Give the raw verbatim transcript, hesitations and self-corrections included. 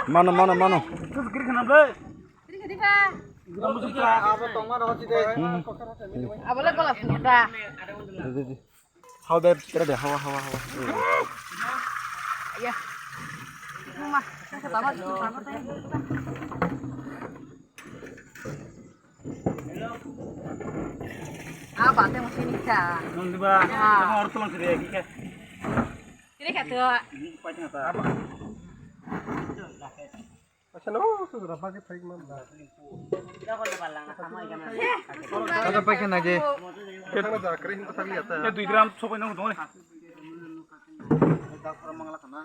Mano, mano, mano. Abo tongma rohorsi de. Hmm. Abo le gola phunukda. Di, di, di. Hawa be, tera de, hawa, hawa, hawa. Ya. Mama, saya ketawa, ketawa, ketawa. Ah, bate mo sini ka. Nung di ba? Ah. Tama orto lang sini ya, kike. Sini ka tu. Hmm, paitna ta. Acha no, sudra bagi phai man da. Ada paikha na je. Thangna ja kre hin thang ya ta. Ya dui gram sopai nang dong. Da khora mangla khana.